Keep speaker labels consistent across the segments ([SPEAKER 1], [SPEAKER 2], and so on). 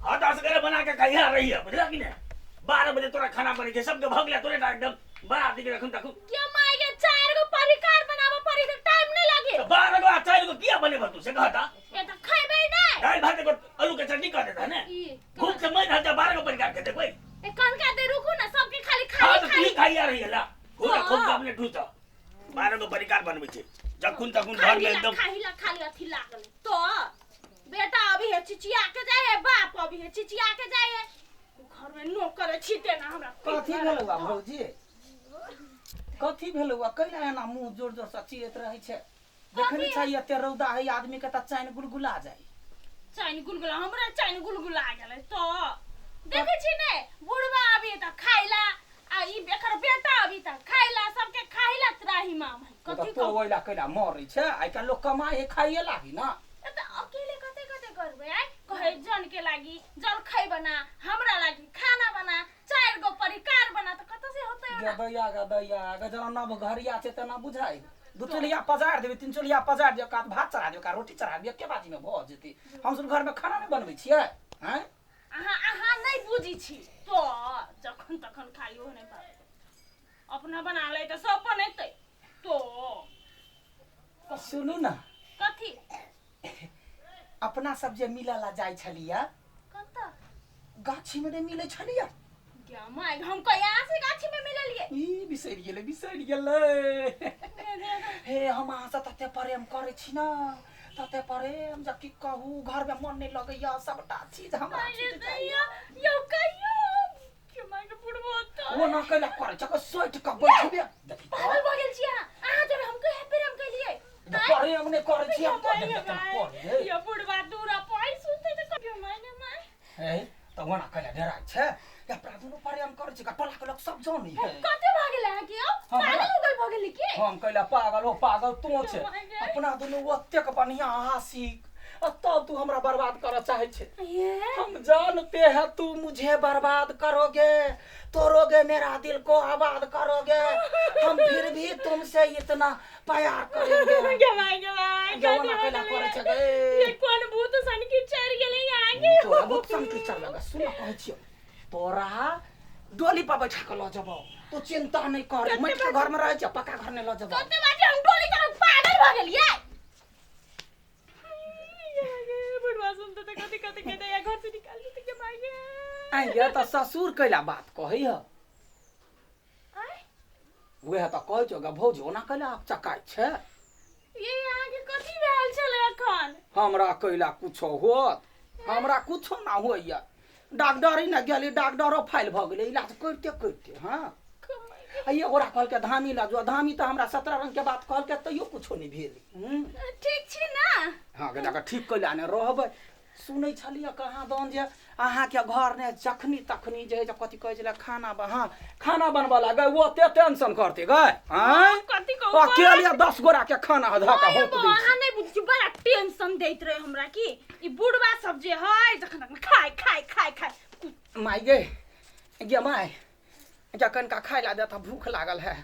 [SPEAKER 1] हाँ तो असगरे बना के कहिया रही है, बुझला कि नहीं? 12 बजे तोरा खाना बने छै, सबके भऽ गेलै, तोरे टा एकदम बना दी रखन तखन।
[SPEAKER 2] के माय गे, 4 गो परिकार बनाबऽ पड़ी तऽ टाइम नहीं लागे।
[SPEAKER 1] तऽ 12 गो आ 4 गो किया बनेबह तू, से कहता?
[SPEAKER 2] ए तऽ खैबै नै।
[SPEAKER 1] दालि भात एगो आलू के चटनी कह देता ने।
[SPEAKER 2] ई
[SPEAKER 1] भूख से मरि रहल छै, 12 गो परिकार खेतै कोइ?
[SPEAKER 2] ए कनका दे रुकू ना, सबके खाली
[SPEAKER 1] हाँ
[SPEAKER 2] खाली
[SPEAKER 1] तऽ तू
[SPEAKER 2] खाली
[SPEAKER 1] ही खाइया रही है ला। खूब
[SPEAKER 2] हाँ।
[SPEAKER 1] खूब अपने ठूस 12 गो परिकार बनबै छै, जखुन तखुन घर में
[SPEAKER 2] खाली
[SPEAKER 1] एकदम
[SPEAKER 2] खाली खाली अथी लागल। तो बेटा अभी है चिचिया के जाए है, बाप अभी है चिचिया के जाए है, घर में नौकर छीते ना हमरा।
[SPEAKER 3] कथी भेलौ आ भौजी? कथी भेलौ आ? कैला एना मुँह जोर जोर से चिड़ैत रहै छै? देखै नहि छै एते रौदा है, आदमी के तऽ चैन गुलगुला जाइ।
[SPEAKER 2] चैन गुलगुला, हमरा चैन गुलगुला गेलै। तो देखै छी ने, बुढ़वा अभी तऽ खाइला आ ई एकर बेटा अभी तऽ खाइला, सबके खाइला त्राही माम है।
[SPEAKER 3] तऽ
[SPEAKER 2] कथी
[SPEAKER 3] तो
[SPEAKER 2] कहू?
[SPEAKER 3] ओइला कैला मरै छै? आइ काल्हि लोक कमाइ है खाइए लागी ना।
[SPEAKER 2] ए तऽ अकेले कते कते करबै? आइ कहै जन के लागी जलखै बना, हमरा लागी खाना बना, 4 गो परिकार बना, तऽ कतऽ से होतै ओना?
[SPEAKER 3] गदैया गदैया ग, जेना नव घरिया छै तेना बुझाइ। 2 चुल्हिया पजारि देबै, 3 चुल्हिया पजारि देबै, कात भात चढ़ा देबै, रोटी चढ़ा देबै, एके बाजीमे भऽ जेतै। हमसब घरमे खाना नहि बनबै छियै? आँय
[SPEAKER 2] अहाँ अहाँ नहि बुझी छी। तो जखन तखन खाली ओ नहि पाबै, अपना बना ले तऽ सब बनेतै। तो
[SPEAKER 3] सुनू ना।
[SPEAKER 2] कथी?
[SPEAKER 3] अपना सब जे मिलऽ ला जाइ छलियै।
[SPEAKER 2] कतऽ?
[SPEAKER 3] गाछी मे नहि मिलै छलियै?
[SPEAKER 2] गे माय, हम कहिया से गाछी में मिललियै?
[SPEAKER 3] ई बिसरि गेलै, बिसरि गेलै। हे, हम अहाँ से तते प्रेम करै छी ने, तते प्रेम जे की कहू, घर में मन नहि लगैया, सबटा चीज हमरा छूटि जाइया।
[SPEAKER 2] यौ कहियो के माय के बुढ़बो तऽ
[SPEAKER 3] ओ ना कैला करै छै, सोचि कऽ बैठबे देखी।
[SPEAKER 2] पागल भऽ गेल छी अहाँ? अहाँ जोरे हम कहिया प्रेम केलियै?
[SPEAKER 3] प्रेम नहि करै छी हम? कऽ देबै केना करै?
[SPEAKER 2] यो बुढ़बा दूरा पाइ सुनते तऽ कहियो माय ने माय।
[SPEAKER 3] हे, तऽ ओना कैला डराइ छै? अपना दुनू प्रेम करै छी, टोला के लोक सब जानै है।
[SPEAKER 2] कते भऽ गेल अहाँ के यौ?
[SPEAKER 3] हमरा-
[SPEAKER 2] पागल उगल भऽ गेली की?
[SPEAKER 3] हम कैला पागल हो? पागल तू छै। अपना दुनू ओतेक बढ़िया आशिक आ तब तू हमरा बर्बाद करऽ चाहै छै?
[SPEAKER 2] ये
[SPEAKER 3] हम जानते हैं तू मुझे बर्बाद करोगे, तोड़ोगे मेरा दिल को, आबाद करोगे, हम फिर भी तुमसे इतना प्यार करेंगे।
[SPEAKER 2] गे माय, गे माय।
[SPEAKER 3] गे ओना कैला करै छै गे?
[SPEAKER 2] ये कोन भूत सन की चढ़ गेलै अहाँ के?
[SPEAKER 3] तोरा बहुत संकी चल लगा। सुन, कहै छियौ, तोरा डोली पर बैठा के लऽ जेबौ, तू चिंता नहि कर। माटि के घर में रहै छै, पक्का घर नहि लऽ जेबौ।
[SPEAKER 2] कते बाजे हम डोली चढ़ब? पागल भऽ गेलियै? बुढ़वा सुनते तऽ कथी कथी के दैया, घर से निकाल देते। के माय गे।
[SPEAKER 3] आइ गे, तऽ ससुर कैला बात कहै ह?
[SPEAKER 2] आँय?
[SPEAKER 3] उएह तऽ कहै छौ गे भौजी, ओना कैला चकाइ छै?
[SPEAKER 2] ये अहाँके कथी भेल छलै एखन?
[SPEAKER 3] हमरा कैला कुछो होत? हमरा कुछो ना होइया। डॉक्टरी ने गेली, डॉक्टरो फाइल भऽ गेलै इलाज करिते करिते। हँ, आ एगोरा कहलकै धामी लऽ जो, धामी तऽ हमरा 17 रंग के बात कहलकै, तैयो कुछो नहि भेल।
[SPEAKER 2] ठीक छी ना?
[SPEAKER 3] हँ गे, जाकऽ ठीक कैला ने रहबै? सुनै छलियै कहाँ दन जे अहाँके घर ने जखनी तखनी जे है जे कथी कहै छलै, खाना हँ, खाना बनबऽ लागै, ओते टेंशन करते गै? आँय?
[SPEAKER 2] कथी कहू?
[SPEAKER 3] अकेले 10 गोरा के खाना धऽ कऽ हौंक दै
[SPEAKER 2] अहाँ नहि बुझै छी, बड़ा टेंशन दैत रहे हमरा कि ई बुढ़वा सब जे है जखन तखन खाय खाय खाय खाय।
[SPEAKER 3] छै। माय गे, गे माय, जखन का खाय ला देता, भूख लागल है,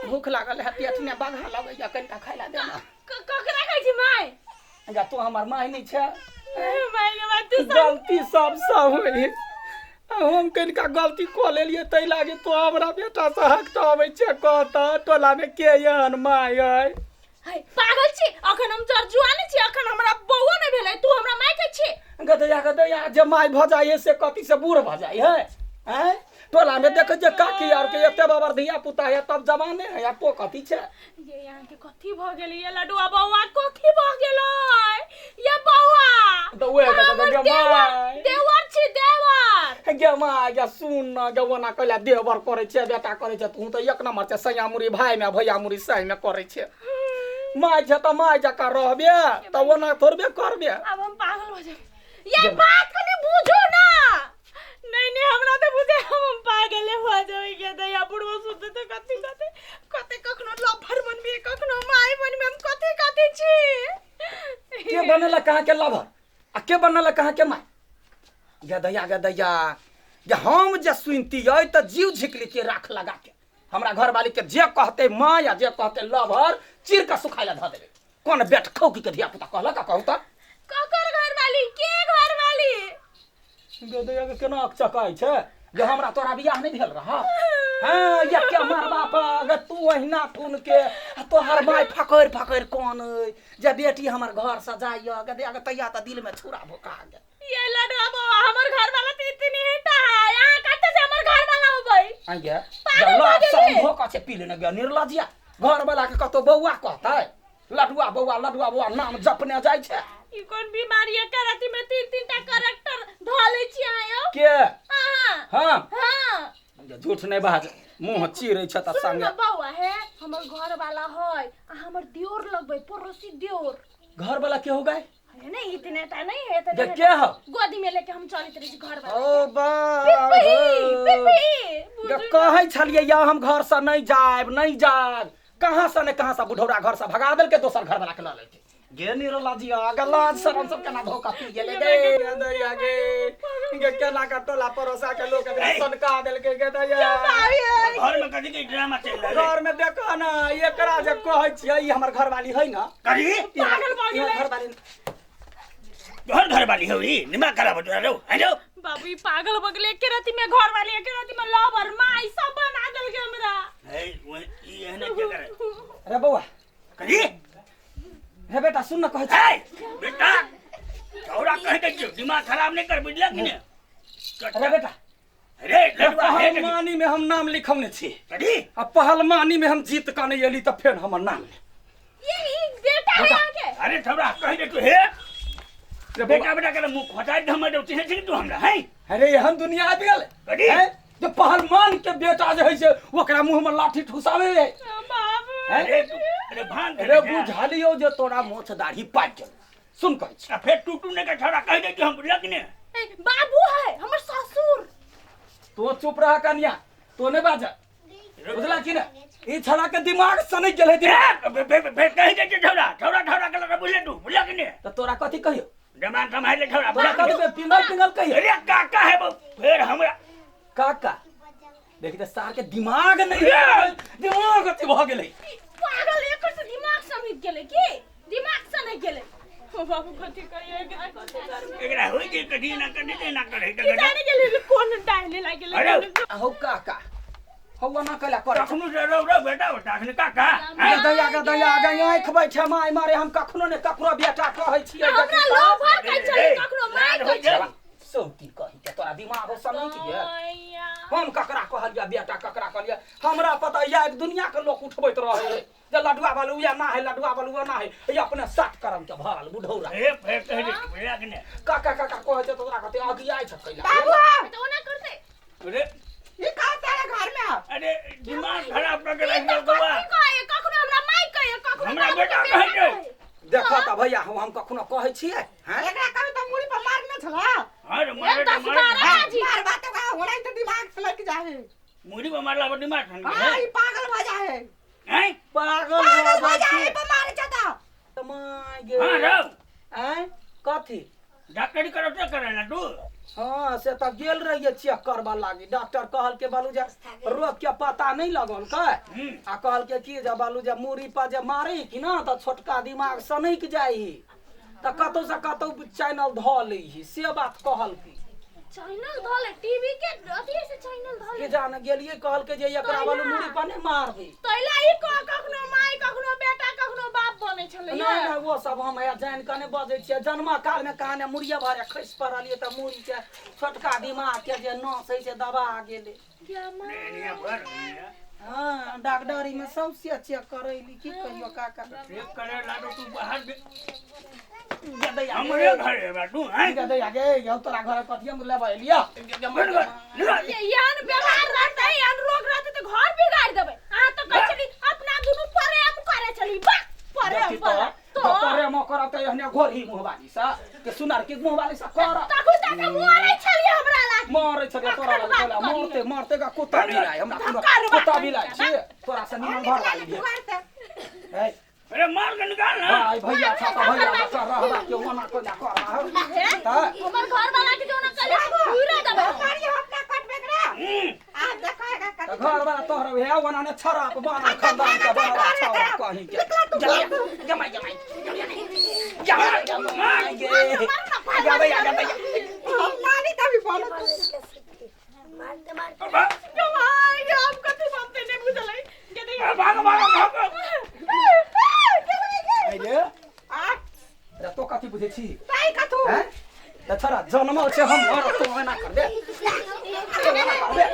[SPEAKER 3] भूख लागल है, पेट में बघा लगैया, कनिका खाय ला देना।
[SPEAKER 2] ककरा कहै छी माय?
[SPEAKER 3] जा, तू हमर माय नहि छै?
[SPEAKER 2] माय गे माय, तू सब
[SPEAKER 3] गलती सबसँ होइ है। हम कनिका गलती कऽ लेलियै, ताहि लागी तो हमरा बेटा से हक अबै छै। कहता टोला में के एहन माय अइ?
[SPEAKER 2] है, पागल छी? अखन हम जर जुआने छी, अखन हमरा बौओ नहि भेलै, तू हमरा माय कहै छी?
[SPEAKER 3] गदैया गदैया, जे माय भऽ जाइ है से कथी से बूढ़ भऽ जाइ है? आँय, टोला में देखै छियै काकी आर के एते बाबर धिया पुता है, तब जवाने है, आ तो कथी छै?
[SPEAKER 2] ये यहाँ के कथी भऽ गेलै? ये लडुआ बौआ, कथी भऽ गेलै ये बौआ?
[SPEAKER 3] तऽ उएह तऽ
[SPEAKER 2] हमर
[SPEAKER 3] कहै गे
[SPEAKER 2] देवर
[SPEAKER 3] माय।
[SPEAKER 2] देवर छी, देवर।
[SPEAKER 3] गे माय गे, सुन न गे, ओना कैला देवर करै छै, बेटा करै छै? तू तऽ एक नंबर छै, सैया मुरी भाय में, भैया मुरी सही में करै छै। माय छै तऽ माय जकाँ रहबे, तऽ ओना थोड़बे करबे।
[SPEAKER 2] आब हम पागल भऽ जाब। ये बात कनि बुझू ना। नहीं नहीं, हमरा तऽ बुझे हम पागले भऽ जेबै। के दैया, बुढ़बो सुनते तऽ कथी कथी कते, कखनो लफर बनबे, कखनो माय बनबे, हम कथी कथी छी।
[SPEAKER 3] के बनलक अहाँ के लभर आ के बनलक अहाँ के माय? गदैया गदैया, जे हम जे सुनतियै तऽ जीव झिक लितियै राख लगा के। हमरा घरवाली के जे कहते माँ या जे कहते लभर, चीर के सुखाय ला धऽ देबै। कोन बेट खौकी के धिया पुता कहलक? आ कहू तऽ।
[SPEAKER 2] ककर घरवाली? के घरवाली?
[SPEAKER 3] गे दैया गे केना अकचकाइ छै जे हमरा तोरा बियाह नहि भेल रह। हाँ ये के मार बाप गे, तू अहिना ठुन के आ तोहर माय फकरि फकरि कोन अइ जे बेटी हमर घर से जाइए। गे दैया गे, तैया तऽ दिल में छुरा भोका गेल।
[SPEAKER 2] ये लडुआ बौआ, हमर घर वाला तो इतनी ही टा है, यहाँ कते से हमर घर वाला होबै?
[SPEAKER 3] आइ गे,
[SPEAKER 2] पागल भऽ
[SPEAKER 3] लाज
[SPEAKER 2] गेलियै।
[SPEAKER 3] शरम भोका छै पी लेने गे निर्लज्जिया। घर वाला के कतौ बौआ कहतै? लडुआ बौआ लडुआ बौआ नाम जपने जाइ छै।
[SPEAKER 2] ई कोन बीमारी है? राति में तीन तीन टा करेक्टर धऽ लै छी अहाँ यौ।
[SPEAKER 3] के?
[SPEAKER 2] अहाँ।
[SPEAKER 3] हाँ।
[SPEAKER 2] हाँ।
[SPEAKER 3] झूठ नहि बाज, मुँह चीरै छै तऽ
[SPEAKER 2] सुनू
[SPEAKER 3] संगे।
[SPEAKER 2] ने बौआ, हे हमर घर वाला है आ हमर दियोर लगबै, पड़ोसी दियोर।
[SPEAKER 3] घर वाला के हो गए?
[SPEAKER 2] है नहीं, इतने टा नहीं है, इतने
[SPEAKER 3] जे
[SPEAKER 2] है।
[SPEAKER 3] के हो?
[SPEAKER 2] गोदी में लेके हम चलैत रही छी घर वाला।
[SPEAKER 3] ओ बा
[SPEAKER 2] पिपही, पिपही,
[SPEAKER 3] जे कहै छलियै या हम घर से नहि जायब नहि जायब, कहाँ से ने कहाँ से बुढ़ौरा घर से भगा देलकै, दोसर घर वाला के लऽ लेलकै। गे निरलजिया गे, लाज शरम सब केना धोखा पी गेलै गे दैया गे। गे केना के टोला पड़ोसा के लोक एकरा सनका देलकै गे दैया।
[SPEAKER 1] घर में कथी के ड्रामा चलि रहल है?
[SPEAKER 3] घर में देखो ना, एकरा जे कहै छियै ई हमर घरवाली है ना।
[SPEAKER 1] कथी?
[SPEAKER 3] ई हमर-
[SPEAKER 2] पागल भऽ
[SPEAKER 3] ई हमर
[SPEAKER 2] गेलै।
[SPEAKER 3] घरवाली।
[SPEAKER 1] घर घर वाली हो ई दिमाग खराब हो तोरा रौ हैं रौ।
[SPEAKER 2] बाबू, ई पागल भऽ गेलै। एके राति में घर वाली, एके राति में लवर, माय सब बना देलकै हमरा।
[SPEAKER 1] हे वो ई एहने के करे?
[SPEAKER 3] अरे बौआ।
[SPEAKER 1] कथी?
[SPEAKER 3] हे बेटा, सुन ना कहै छी।
[SPEAKER 1] हे बेटा, छौड़ा कह दे छियौ दिमाग खराब नहीं कर, बुझलक कि ने?
[SPEAKER 3] अरे बेटा,
[SPEAKER 1] अरे लडुआ हे कथी?
[SPEAKER 3] पहलवानी में हम नाम लिखौने छी।
[SPEAKER 1] कथी?
[SPEAKER 3] आ पहलवानी में हम जीत कऽ नहि एली तऽ फेर हमर नाम नहि।
[SPEAKER 2] ये ई बेटा है अहाँके?
[SPEAKER 1] अरे छौड़ा कह दे तू। हे
[SPEAKER 3] रे
[SPEAKER 1] बेटा,
[SPEAKER 3] बौआ।
[SPEAKER 1] बेटा के मुंह खोटाइ दे हमर, चिन्है छी तू हमरा हैं?
[SPEAKER 3] अरे एहन दुनिया आबि गेल
[SPEAKER 1] कथी?
[SPEAKER 3] हैं? जे पहलवान के बेटा जे है से ओकरा मुंह में लाठी ठुसावे है।
[SPEAKER 2] बाबू।
[SPEAKER 3] हैं?
[SPEAKER 1] अरे तू अरे भांग
[SPEAKER 3] अरे बुझलियौ जे तोरा मोछ दाढ़ी पाकि गेल, सुन कहै छी।
[SPEAKER 1] आ फेर टू टू ने के छौड़ा कह दे हम, बुझलक कि ने?
[SPEAKER 2] ए, बाबू है हमर ससुर।
[SPEAKER 3] तो चुप रह कनिया, तो नहि बाज, बुझला कि ने? ई छड़ा के दिमाग सनकि गेल है दिमाग।
[SPEAKER 1] फेर कह दे छियौ छौड़ा छौड़ा छौड़ा के लगा, बुझले तू, बुझलक कि ने?
[SPEAKER 3] तऽ तोरा कथी कहियौ?
[SPEAKER 1] जमान सम्हारि ले छौड़ा।
[SPEAKER 3] तोरा
[SPEAKER 1] बुझलक
[SPEAKER 3] कथी
[SPEAKER 1] कि ने?
[SPEAKER 3] कहियौ? पिंगल पिंगल कहियौ?
[SPEAKER 1] अरे काका है वो, फेर हमरा
[SPEAKER 3] काका। देखी तऽ सार के दिमाग नहि है, दिमाग अथी भऽ गेलै।
[SPEAKER 2] ई पागल एकर से दिमाग समित गेलै की? दिमाग से नहीं गेलै। ओ बाबू, कथी कहिए एकरा, कथी करबै?
[SPEAKER 1] एकरा होइ छै कथी ना कथी ना करे।
[SPEAKER 2] की जाने गेलै कोन डायने लागि गेलै।
[SPEAKER 1] अरे।
[SPEAKER 3] अहो काका, हौ एना कैला करै छौ?
[SPEAKER 1] कखनो से रौ रौ बेटा तखन काका
[SPEAKER 3] गे दैया गे दैया गे, आँखि बैठे माय मारे, हम कखनो ने ककरो बेटा कहै छियै।
[SPEAKER 2] हमरा
[SPEAKER 3] देखी तऽ।
[SPEAKER 2] लोभर कहै छलै, कखनो माय कहै छलै।
[SPEAKER 3] सौती कही के तोरा दिमाग सनकि गेल?
[SPEAKER 2] मैया।
[SPEAKER 3] हम ककरा कहलियै बेटा, ककरा कहलियै? हमरा पता यऽ दुनिया के लोक उठबैत रहै है जे लडुआ बलुआ ना है, लडुआ बलुआ ना है। ई अपने सात करम के भरल बुढ़ौरा।
[SPEAKER 1] हे फेर कह दे बुझलक कि ने?
[SPEAKER 3] काका काका कहै छै तोरा कते अगियाइ छ कैला?
[SPEAKER 4] बाबू।
[SPEAKER 2] तऽ ओना करतै।
[SPEAKER 1] अरे
[SPEAKER 4] ये कहाँ तारा घर में आओ?
[SPEAKER 1] अरे दिमाग खराब कर के
[SPEAKER 2] ई
[SPEAKER 1] रख
[SPEAKER 2] तऽ
[SPEAKER 1] देलकौ।
[SPEAKER 2] कथी कहै? कखनो हमरा माय कहै, कखनो
[SPEAKER 1] हमरा
[SPEAKER 2] बाबू के
[SPEAKER 1] बेटा
[SPEAKER 2] बेटा
[SPEAKER 1] कहै छै।
[SPEAKER 2] कहै।
[SPEAKER 3] देखऽ तऽ भैया, हम कखनो कहै छियै हैं?
[SPEAKER 4] एकरा कभी तो मुड़ी पर मारने छला।
[SPEAKER 1] हाँ रे, मारे
[SPEAKER 2] एक
[SPEAKER 1] रे,
[SPEAKER 2] दस
[SPEAKER 1] मारे रे।
[SPEAKER 2] बारह जी।
[SPEAKER 4] मार बात तो का होना ही तो दिमाग से लग जाए।
[SPEAKER 1] मुड़ी पर मारला पर दिमाग ठन
[SPEAKER 4] हाँ,
[SPEAKER 1] गेल
[SPEAKER 4] ये पागल हो जाए।
[SPEAKER 1] हैं?
[SPEAKER 3] पागल
[SPEAKER 4] पागल
[SPEAKER 3] भऽ
[SPEAKER 4] हो
[SPEAKER 3] जाइ
[SPEAKER 4] जाए
[SPEAKER 3] छी
[SPEAKER 4] पर मारे जाता।
[SPEAKER 3] तऽ my गे।
[SPEAKER 1] हाँ रौ।
[SPEAKER 3] आँय कथी?
[SPEAKER 1] डॉक्टरी करो तो करे ना तू।
[SPEAKER 3] हाँ से तऽ गेल रहियै चेक करबऽ लागी, डॉक्टर कहलकै बालू जे रोग के पता नहि लगल कै। आ कहलकै की जे बालू जे मूड़ी पर जे मारी कि ना तऽ छोटका दिमाग सनकि जाइ, तऽ कतौ से कतौ चैनल धऽ लैही, से बात कहलकै।
[SPEAKER 2] चैनल धऽ ले, टीवी के अथी से चैनल धऽ
[SPEAKER 3] के
[SPEAKER 2] ले।
[SPEAKER 3] जाने गेलियै, कहलकै जे एकरा बालू मूड़ी पर नहि मारबी।
[SPEAKER 2] तैला ई कह कखनो माय, कखनो बेटा, कखनो बाप बनै छलै।
[SPEAKER 3] नहि नहि, ओ सब हम हैया जानि कऽ नहि बजै छियै। जन्म काल मे कहाँ ने मुड़िये भरे खसि पड़लियै तऽ मुड़ी के छोटका दिमाग के जे नस होइ छै दबा गेलै।
[SPEAKER 1] एनिया पर
[SPEAKER 3] हाँ, डॉक्टरी में सौंसे चेक करैली, की कहियो काका।
[SPEAKER 1] चेक करे लागो तू बाहर
[SPEAKER 3] गे दैया गे।
[SPEAKER 1] हमरे घर है बा तू हैं?
[SPEAKER 3] गे दैया गे, यौ तोरा घर कथी हम लेबै एलियै?
[SPEAKER 1] निकल निकल।
[SPEAKER 2] एहन व्यवहार रहतै, एहन रोग रहतै तऽ घर बिगाड़ि देबै। अहाँ तऽ कहै छली अपना दुनू प्रेम करै छली, वाह प्रेम।
[SPEAKER 3] देखी तऽ
[SPEAKER 2] तो
[SPEAKER 3] प्रेम करब तऽ एहने घोरही मुँहवाली सँ के सुनार के मुँहवाली सँ करब?
[SPEAKER 2] तखन तक मरै छलियै हमरा लागी।
[SPEAKER 3] मरै छलियै तोरा
[SPEAKER 2] तखन
[SPEAKER 3] लग
[SPEAKER 2] बात
[SPEAKER 3] छलै।
[SPEAKER 2] करियै।
[SPEAKER 3] मरते मरते का कुत्ता बिलाइ हमरा कोनो
[SPEAKER 2] धक्का रे बात
[SPEAKER 3] कुत्ता
[SPEAKER 2] करी
[SPEAKER 3] बिलाइ
[SPEAKER 2] के,
[SPEAKER 3] छियै तोरा से निमन घर वाली भेल।
[SPEAKER 4] दुआर से।
[SPEAKER 3] है
[SPEAKER 1] अरे मार के निकाल ना।
[SPEAKER 3] भाई भैया छा तऽ भैया बच्चा रहबा के ओना कोना करबा
[SPEAKER 2] हे?
[SPEAKER 3] तऽ
[SPEAKER 2] हमर घर वाला के जो ना कहले पूरा देबै।
[SPEAKER 4] मारी अपना कटबे करा। आ देखो एकरा
[SPEAKER 3] तऽ
[SPEAKER 4] कथी
[SPEAKER 3] घर वाला तोहर हे ओना ने छड़प बाना खानदान के बनवा छौड़ा कहीं के। जमाई जमाई जमाई जमाई गे।
[SPEAKER 2] मार ना,
[SPEAKER 3] गे दैया गे दैया।
[SPEAKER 4] हम नानी तभी बनत।
[SPEAKER 5] मारते मारते
[SPEAKER 2] कमाई के आप कथी बनते नहीं बुझलै के दैया।
[SPEAKER 1] भागो भागो भागो।
[SPEAKER 3] अरे
[SPEAKER 4] आ
[SPEAKER 3] रे, तो कथी बुझै छी?
[SPEAKER 4] ताई कथू?
[SPEAKER 3] हैं? तऽ छोरा जनमल छै हम, और तू एना कर दे, तू एना कर दे।